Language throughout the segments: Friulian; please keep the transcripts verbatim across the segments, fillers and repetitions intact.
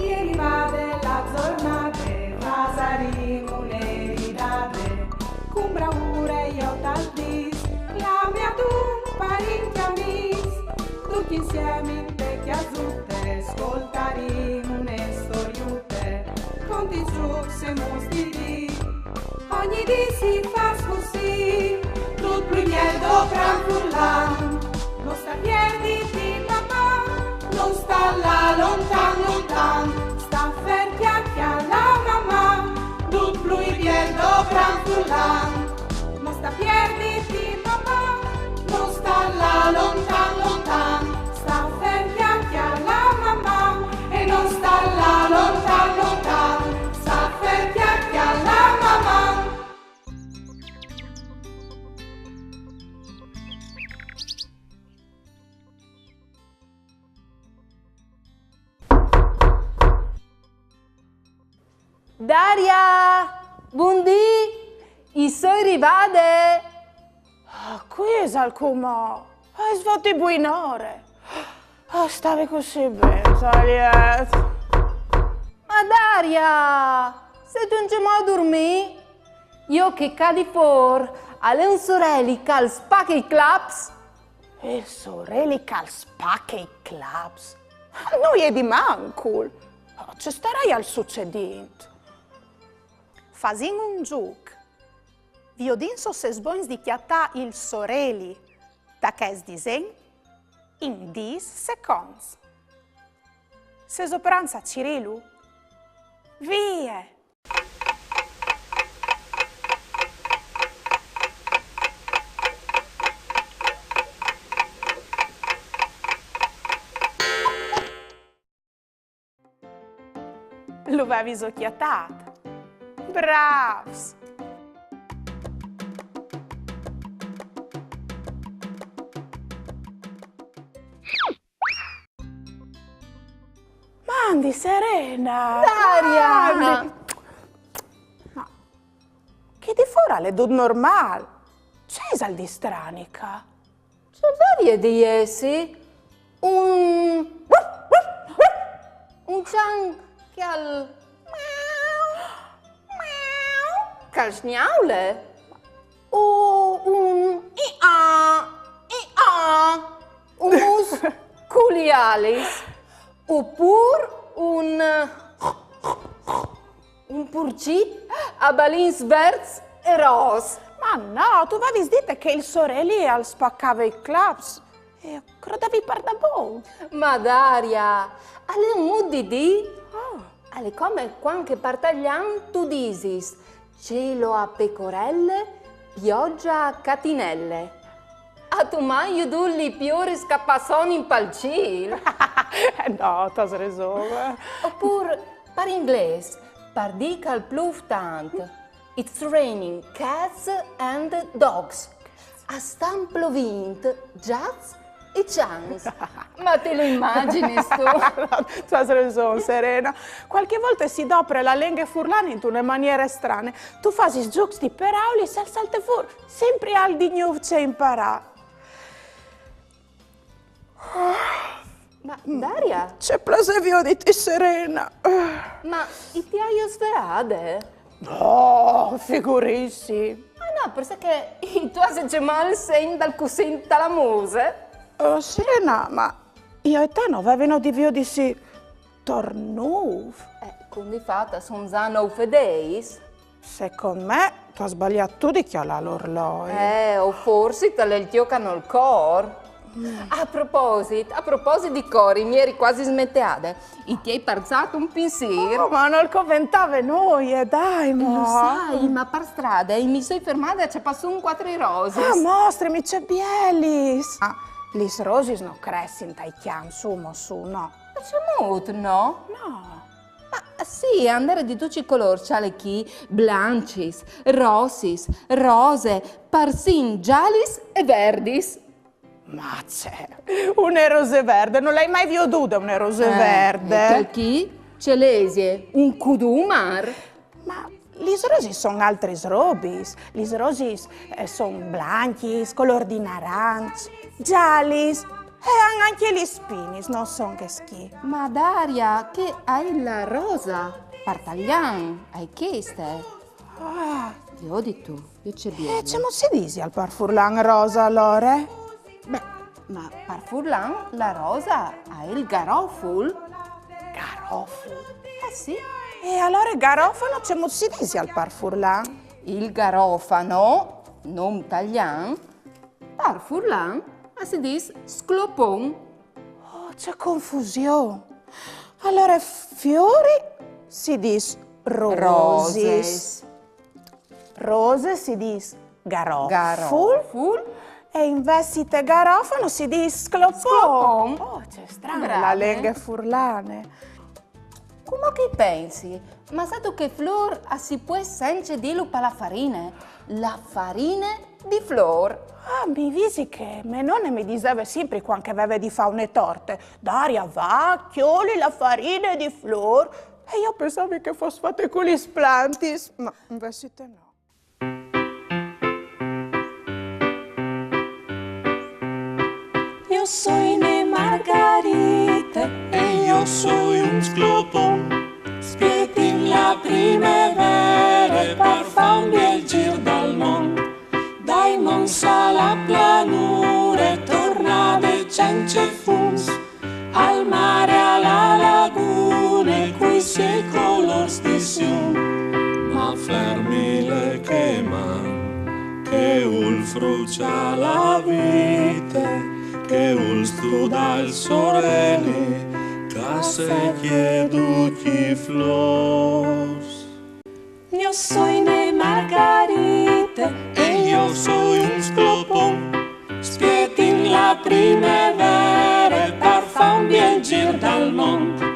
Ieri vade la zornade, fasarìn une ridade, cun braure jo tal dis, clame a dun parint e amis, ducj insiemi inte cjasute, scoltarìn une storiute, cun di zucs e mus di ri. Ogni dì si fâs cussì, dut plui biel dopran furlan. No sta pierditi, mamà, no sta lâ lontan, lontan. Sta fer, cjale, cjale, mamà, dut plui biel dopran furlan. No sta pierditi, mamà, no sta lâ lontan, lontan. Sta fer, cjale, cjale, mamà, e no sta lâ lontan, lontan. Sta fer, cjale, cjale, mamà. Daria! Bundì! I soi rivade! Ah, cui isal cumò? Ah, o soi vot buinore. Ah, o stavi cussì ben, Zaliet. Ma Daria, sêstu ancjemò a durmî? Jo che ca di fûr al è un soreli che al spache i claps. Il soreli che al spache i claps? Nuie di mancul. Oh, ce staraial sucedint? Fasìn un zûc. Viodìn se o sês bogns di cjatâ il soreli ta chest disen in dîs seconts. Sêso pronts a cirîlu? Vie! Lu vêso cjatât? Brâfs! Mandi, Serena! Daria! Mandi! Ma chi di fûr al è dut normâl. Ce isal di strani ca? Ce varie di jessi? Un... un cjan che al... che al sgnaule? O un i-a, i-a, un mus cu li alis? Opûr un... un purcit a balins verts e ros? Ma no, tu vês dit che il soreli al spacave i claps. E o crodevi pardabon. Ma Daria, al è un mût di dî. Oh. Al è come cuant che par talian tu disis: cielo a pecorelle, pioggia a catinelle. Âstu mai viodût lis pioris che a passonin pal cîl? Eh no, tu âs reson. Opûr, par inglês, par dî che al plûf tant: It's raining cats and dogs. A stan plovint gjats e cjans. Ma ti lu imagjinis tu? Tu âs reson, Serena. Cualchi volte si dopre la lenghe furlane intune maniere strane. Tu fasis zûcs di peraulis e al salte fûr simpri alc di gnûf ce imparâ. Ma Daria? Ce plasê vioditi, Serena. Ma i ti aio sveade? No, figurìtsi. Ah no, parcè che tu âs ancjemò il segn dal cussin ta la muse. Oh, Serena, ma jo e te no vevino di viodisi tor nûf? Eh, cun di fat a son za nûf e dîs. Secont me tu âs sbaliât tu di cjalâ l'orloi. Eh, o forsit al è il tio che nol cor. A proposit, a proposit di cori, mi eri cuasi smenteade. I ti ai parsât un pinsîr. Oh, ma nol coventave nuie, dai, mo. Lu sai, ma par strade mi soi fermade a cjapâ sù cuatri rosis. Ah, mostrimi ce bielis. Ah, lis rosis no cressin tai cjamps, su, mo, su, no. Ma cemût no? No. Ma sì, a 'nd è di ducj i colôrs, cjale chi, blancjis, rossis, rose, parsin zalis e verdis. Ma ce, une rose verde? No le ai mai viodude une rose verde. Eh, e chi? Ce lesie, un cudumar? Ma lis rosis a son altris robis. Lis rosis, eh, a son blancjis, colôr di naranç, zalis. E a àn ancje lis spinis, no son che schif. Ma Daria, chê a è la rosa, par talian, a è cheste. Ah. Viodi tu, ce biele. E cemût si disial par furlan rosa alore? Beh, ma par furlan la rosa a è il garoful. Garoful? Eh sì. E alore garofano cemût si disial par furlan? Il garofano, non talian, par furlan a si dîs sclopon. Oh, ce confusion! Alore fiori si dîs rosis. Roses. Rose si dîs garoful. Garoful. E invezit garofano si dîs sclopon. Sclopon. Oh, ce strane la lenghe furlane. Cumò che i pensi, ma sâstu che flôr a si pues ancje dîlu par la farine? La farine di flôr. Ah, mi visi che mê none mi diseve simpri cuant che e veve di fâ une torte: Daria, va, cjoli la farine di flôr. E jo o pensavi che e fos fate cu lis plantis, ma invezit no. Io soi une margarite e io soi un sclopon. Spietin la primevere par fâ un biel gîr dal mont. Dai monts a la planure, tornade cence fums. Al mare, a la lagune, cui siei colôrs di sium. Ma flermile chê man, che vûl fruçâ la vite, che vûl studâ il soreli, che a secje ducj i flôrs. Io soi une margarite e io soi un sclopon. Spietin la primevere par fâ un biel gîr dal mont.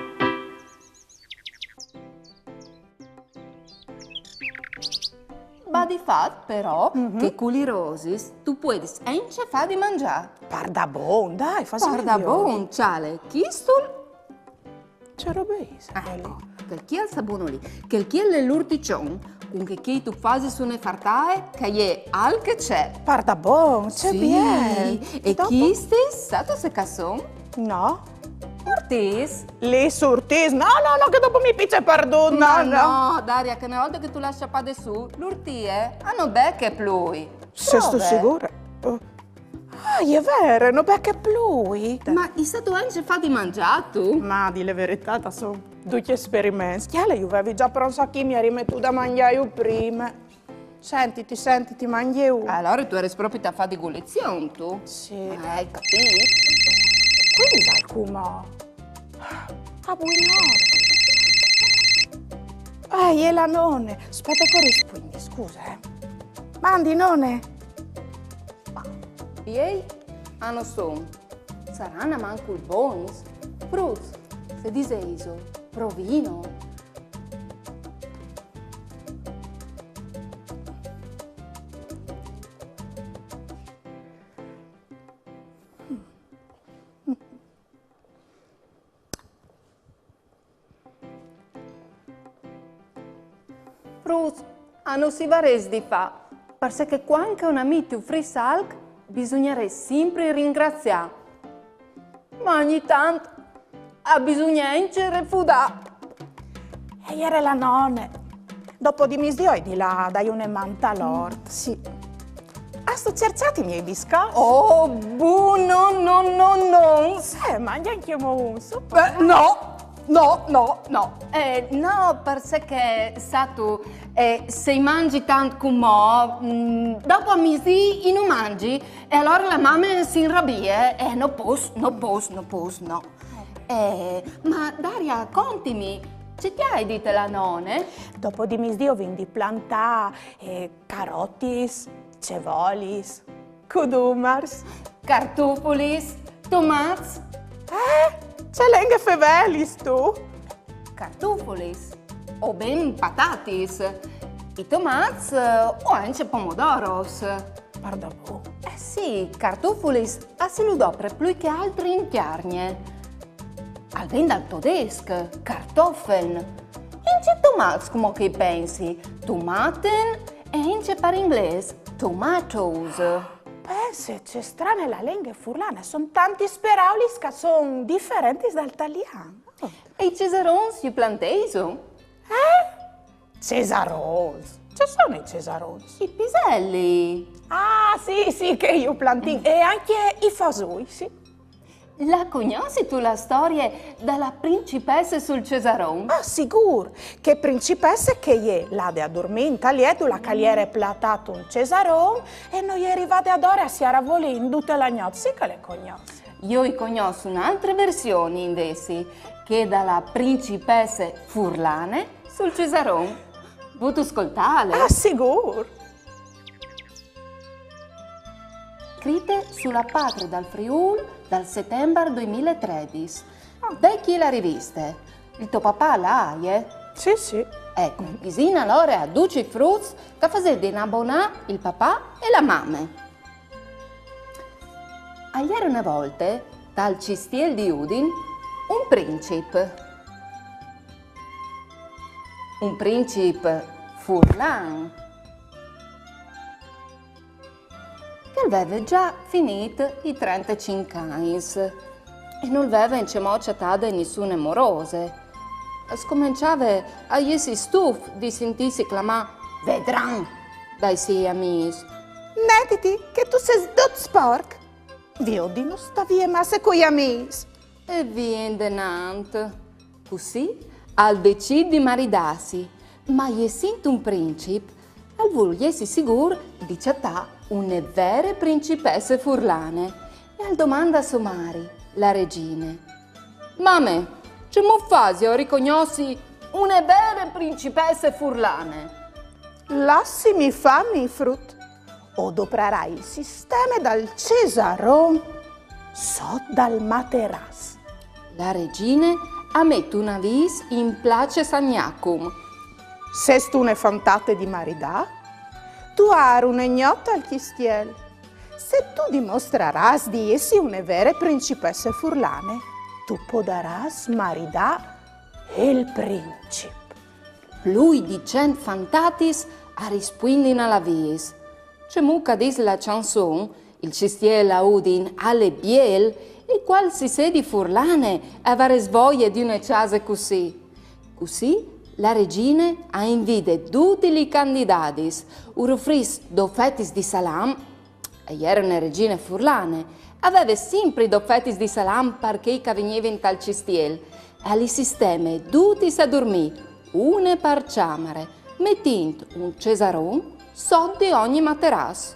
Badi fat però che cu lis rosis tu puedis ancje fâ di mangjâ. Pardabon, dai, fasìn. Pardabon, cjale, chistul. Ce robe ise? Eco, chel chi al sa bun li. Chel chi al è l'urtiçon, cun chel chi tu fasis une fartae, che e je alc che ce. Pardabon, ce biel. E chistis, sâstu ce che a son? No. Urtîs. Lis urtîs. No, no, no, che dopo mi pice pardut, no, no. Ma no, Daria, che une volte che tu le âs cjapade sù, l'urtie a no beche plui. Sêstu sigure? Ah, e je vere, no beche plui. Ma i sâstu ancje fâ di mangjâ tu? Ma a dî la veretât, a son ducj esperiments. Cjale, ju vevi za pronts achì, mi eri metût a mangjâju prime. Sentiti, sentiti, mangjeu. Alore tu eris propit a fâ di gulizion, tu? Sì. Eh, ai capît. Cui isal cumò? Ah, buinore. Ah, e je la none. Spiete che o rispuindi, scuse, eh. Mandi, none. Ma, iei a no son. Saran almancul bogns? Fruts, se disêso, provino. Fruts, a no si varès di fâ, parcè che cuant che un amì ti ufrìs alc, bisugnarès simpri ringraziâ. Ma ogni tant a bisugne ancje refudâ. E jere la none. Dopo di misdì o ai di lâ a dâi une man tal ort, sì. Âstu cerçât i miei biscots? Oh, bu, no, no, no, no. Eh, mangje ancjemò un, su. Eh, no, no, no, no. Eh, no, parcè che, sâstu, eh, se i mangi tant cumò, mm, dopo a misdì i no mangi, e alore la mame si inrabie, eh, no pos, no pos, no pos, no. Eh, ma Daria, contimi, ce ti aial dit la none? Dopo di misdì o vin di plantâ, eh, carotis, cevolis, cudumars, cartufulis, tomats. Eh? Ce lenghe fevelis tu? Cartufulis, o ben patatis, i tomats, eh, o ancje pomodoros. Pardabon? Eh sì, cartufulis a si lu dopre plui che altri in Cjargne. Al ven dal todesc, Kartoffeln. E ancje tomats, cumò che i pensi, Tomaten, e ancje par inglês, tomatoes. Pe Sì, ce strane la lenghe furlane, a son tantis peraulis che a son diferentis dal talian. Oh. E i cesarons ju planteiso? Cesarons? Ce sono i cesarons? I piselli. Ah, sì, sì, che ju plantìn. E ancje i fasoi, sì. La cognossistu la storie da la principesse sul cesaron? Ah, sigûr, chê principesse che e je lade a durmî intal liet dulà che al jere platât un cesaron e no je rivade adore a siarâ volint dute la gnot, sì che le cognòs. Jo i cognòs une altre version, invezit, chê da la principesse furlane sul cesaron. Vûstu scoltâle? Ah, sigûr! Scrite su La Patrie dal Friûl dal setembar doi mil e tredis. Vecje la riviste. Il to papà la aie? Sì, sì. Eco, disìn alore a ducj i fruts che a fasedin abonâ il papà e la mame. Al jere une volte, tal cistiel di Udin, un princip. Un princip furlan. Che al veve za finît i trentecinc agns e nol veve ancjemò cjatade nissune morose. Al scomençave a jessi stuf di sintîsi clamâ Vedran dai siei amîs. Metiti che tu sês dut sporc. Viôt di no stâ vie masse cui amîs. E vie indenant. Cussì al decît di maridâsi, ma jessint un princip, al vûl jessi sigûr di cjatâ une vere principesse furlane e al domande a sô mari, la regjine: Mame, cemût fasio a ricognossi une vere principesse furlane? Lassimi fâ, mi frut. O doprarai il sisteme dal cesaron sot dal materàs. La regjine a met un avîs in place San Jacum. Sêstu une fantate di maridâ? Tu âs une gnot al cjistiel. Se tu dimostrarâs di jessi une vere principesse furlane, tu podarâs maridâ il princip. Plui di cent fantatis a rispuindin al avîs. Cemût che a dîs la cjançon, il cjistiel a Udin al è biel e cualsisedi furlane e varès voie di une cjase cussì. Cussì la regjine a invide dutis lis candidadis, ur ufrìs dôs fetis di salam, e jere une regjine furlane, e veve simpri dôs fetis di salam par chei che a vignivin tal cjistiel, e lis sisteme dutis a durmî, une par cjamare, metint un cesaron sot di ogni materàs.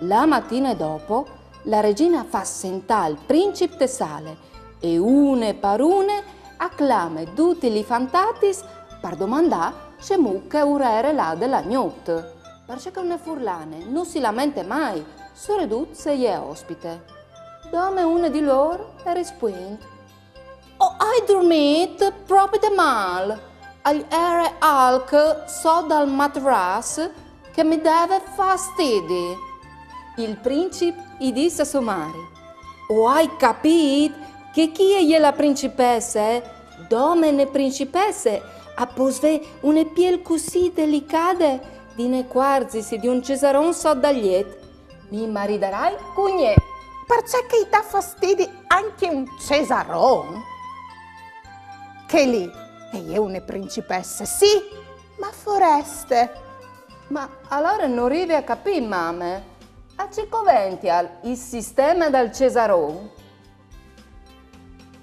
La matine dopo, la regjine e fâs sentâ il princip te sale e une par une e clame dutis lis fantatis par domandâ cemût che ur jere lade la gnot, parcè che une furlane no si lamente mai, soredut se e je ospite. Dome une di lôr e rispuint: O ai durmît propit mâl, al jere alc sot dal materàs che mi deve fastidi. Il princip i dîs a sô mari: O ai capît che chi e je la principesse, dome une principesse a pues vê une piel cussì delicade di ne cuarzisi di un cesaron sot dal jet. Mi maridarai cun jê. Parcè che i dà fastidi ancje un cesaron? Chê li e je une principesse, sì, ma foreste. Ma alore no rivi a capî, mame. A ce covential il sisteme dal cesaron?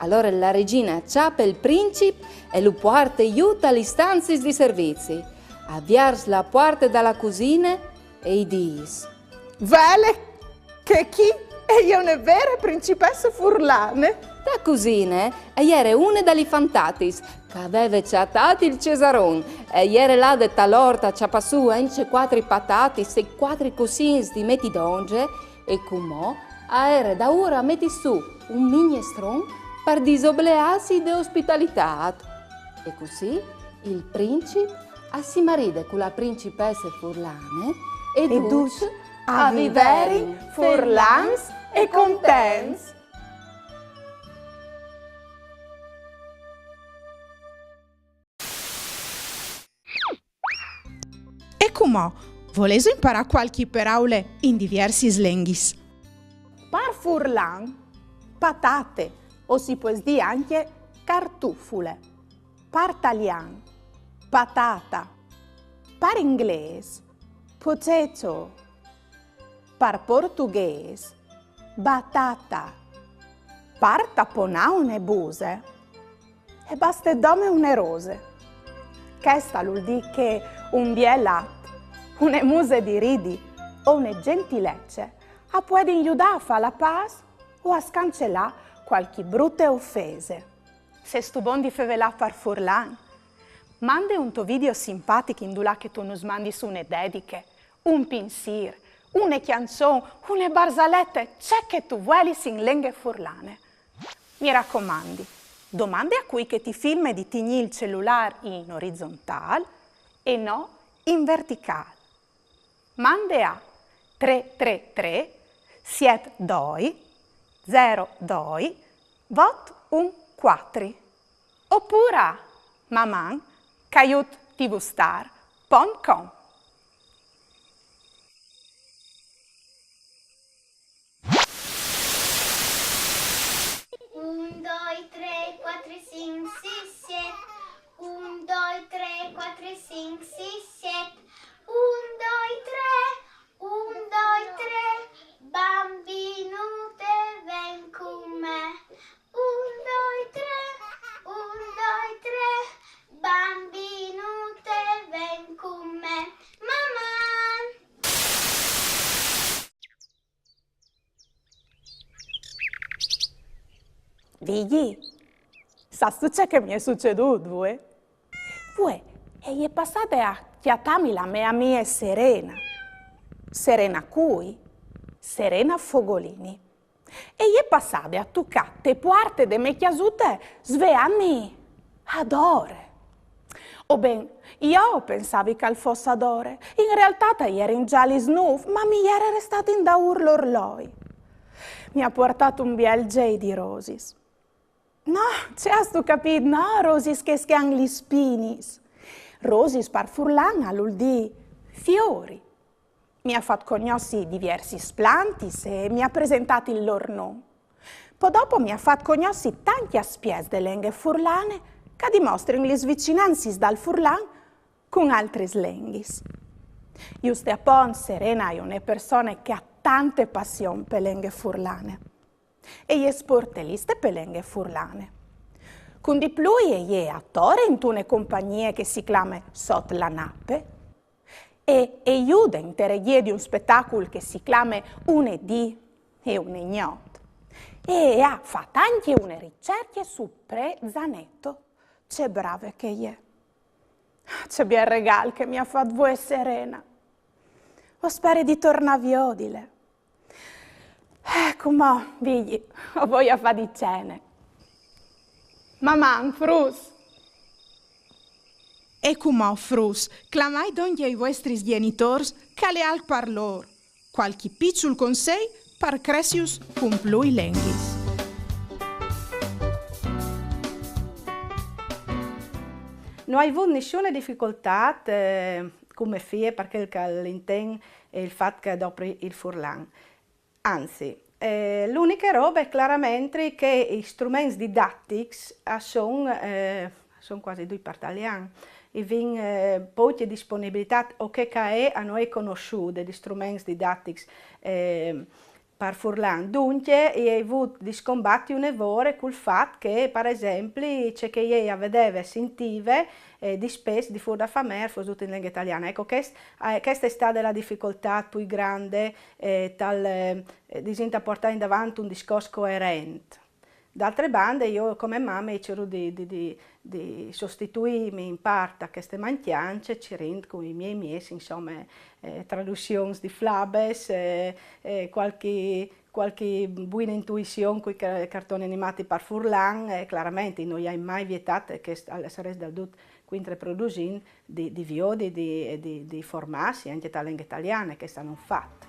Alore la regjine e cjape il princip e lu puarte jù ta lis stanziis di servizi, e viers la puarte da la cusine e i dîs: Vele che chi e je une vere principesse furlane. Ta cusine e jere une da lis fantatis che e veve cjatât il cesaron e e jere lade tal ort a cjapâ sù ancje cuatri patatis e cuatri cussins di meti dongje e cumò e jere daûr a meti sù un mignestron par disobleâsi de ospitalitât. E cussì il princip a si maride cu la principesse furlane e, e ducj a viverin furlans e contents. E cumò, volêso imparâ cualchi peraule in diviersis lenghis? Furlan, patate, o si pues dî ancje cartufule. Par talian, patata. Par inglês, potato. Par portughês, batata. Par taponâ une buse, e baste dome une rose. Chest al vûl dî che un biel at, une muse di ridi o une gjentilece a puedin judâ a fâ la pâs o a scancelâ cualchi brute ofese. Sêstu bon di fevelâ par furlan? Mande un to video simpatic indulà che tu nus mandis une dediche, un pinsîr, une cjançon, une barzalete, ce che tu vuelis in lenghe furlane. Mi racomandi, domande a cui che ti filme di tignî il celulâr in orizontâl e no in verticâl. Mande a trê trê trê siet doi zero doi vot un cuatri, opûr a maman caiut tvstar pont com. Un, doi, trê, cuatri, cinc, sîs, siet. Un, doi, trê, cuatri, cinc, sîs, siet. Un, doi, trê. Un, doi, trê. Bambinute, ven cun me. Un, doi, trê. Un, doi, trê. Bambinute, ven cun me. Maman! Vigji, sâstu ce che mi è sucedût vuê? Vuê e je passade a cjatâmi la mê amie Serena. Serena cui? Serena Fogolini. E je passade a tucâ te puarte de mê cjasute sveantmi adore. O ben, jo o pensavi che al fos adore. In realtât a jerin za lis nûf, ma mi jere restât indaûr l'orloi. Mi à puartât un biel zei di rosis. No, ce âstu capît, no rosis chês che a àn lis spinis. Rosis par furlan al vûl dî fiori. Mi à fat cognossi diviersis plantis e mi à presentât il lôr non. Po dopo mi à fat cognossi tancj aspiets de lenghe furlane che a dimostrin lis vicinancis dal furlan cun altris lenghis. Juste apont, Serena e je une persone che e à tante passion pe lenghe furlane. E je sporteliste pe lenghe furlane. Cun di plui e je atore intune compagnie che si clame Sot la nape, e e jude inte regjie di un spetacul che si clame Une dì e une gnot. E e à fat ancje une ricercje su Pre Zaneto. Ce brave che e je. Ce biel regâl che mi à fat vuê Serena. O speri di tornâ a viodile. Eh, cumò, Vigji, o voi a fâ di cene. Maman, fruts! E cumò, fruts, clamait dongje i vuestris gjenitôrs, che al è alc par lôr. Cualchi piçul consei par cressiju cun plui lenghis. No ai vût nissune dificoltât, eh, cu mê fie, par chel che al intend il fat che e dopri il furlan. Anzi, eh, la uniche robe claramentri che i struments didatics a son, eh, a son cuasi ducj par talian. I vin, eh, pocje disponibilitât o chê che a è a no è cognossude di struments didatics, eh, par furlan. Duncje, i ai vût di scombati une vore cul fat che, par esempli, ce che jê a vedeve e sintive, eh, dispès difûr da famee al fos dut in lenghe taliane. Eco, chest, eh, cheste e je stade la dificoltât plui grande, eh, tal, eh, disìn, tal puartâ indavant un discors coerent. D'altre bande, jo come mame i cîr di, di, di, di sostituîmi in part a cheste mancjance, cirint cui miei mieçs, insome, eh, traduzions di flabes, eh, eh, cualchi, cualchi buine intuizion cui ca-, cartons animâts par furlan, e claramentri no i ai mai vietât, che al sarès dal dut cuintri produsint, di, di viodi, di, di, di formâsi ancje te lenghe taliane, che a son un fat.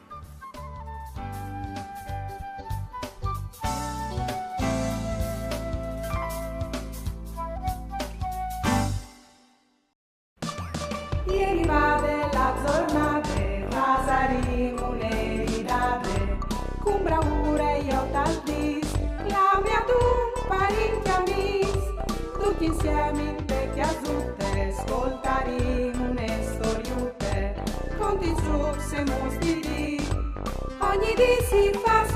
E je rivade la zornade, fasarìn une ridade, cun braure jo Te chiasute, scoltarì une storiute, conti, trucs e mostiri. Ogni dì si fâs